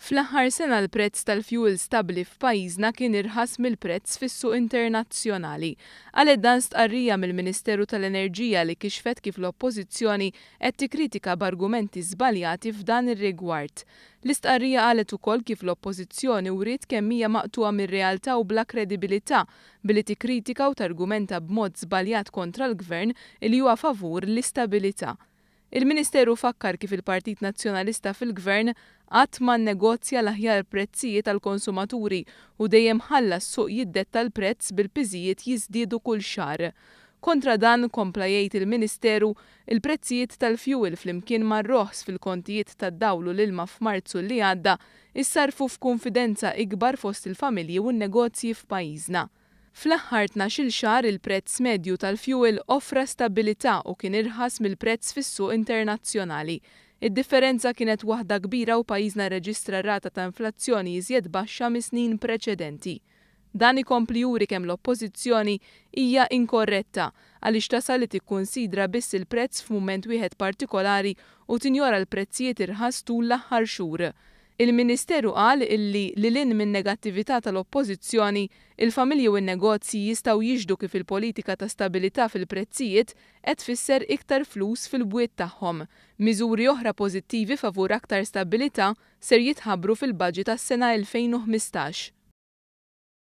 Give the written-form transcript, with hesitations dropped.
Fl-aħħar sena l-prezz tal-fjuwil stabbli f'pajjiżna kien irħas mill-prezz fis-suq internazzjonali. Qalet dan stqarrija mill-Ministeru tal-Enerġija li kixfet kif l-Oppożizzjoni qed tikkritika b'argumenti żbaljati f'dan ir-rigward. L-istqarrija qalet ukoll kif l-Oppożizzjoni wriet kemm hija maqtugħa mir-realtà u bla kredibilità billi tikkritika u targumenta b'mod żbaljat kontra l-Gvern li huwa favur l-istabilità. Il-Ministeru fakkar kif il-Partit Nazzjonalista fil-Gvern qatt ma nnegozja l-aħjar prezzijiet għall-konsumaturi u dejjem ħalla s-suq jiddetta l-prezz bil-piżijiet jiżdiedu kull xahar. Kontra dan, kompla jgħid il-Ministeru, il-prezzijiet tal-fjuwil flimkien mar-roħs fil-kontijiet tad-dawl u l-ilma f'Marzu li għadda issarrfu f'kunfidenza ikbar fost il-familji u n-negozji f'pajjiżna. Fl-aħħar 12-il xahar il-prezz medju tal-fjuwil offra stabbilità u kien irħas mill-prezz fis-suq internazzjonali. Id-differenza kienet waħda kbira u pajjiżna rreġistra rata ta' inflazzjoni iżjed baxxa mis-snin preċedenti. Dan ikompli juri kemm l-Oppożizzjoni hija inkorretta għaliex tasal li tikkunsidra biss il-prezz f'mument wieħed partikolari u tinjora l-prezzijiet irħas tul l-aħħar xhur. Il-Ministeru qal illi, lil hinn min-negattività tal-Oppożizzjoni, il-familji u n-negozji jistgħu jixhdu kif il-politika ta' stabilità fil-prezzijiet qed tfisser iktar flus fil-bwiet tagħhom. Miżuri oħra pożittivi favur aktar stabbilità ser jitħabbru fil-Budget għas-sena 2015.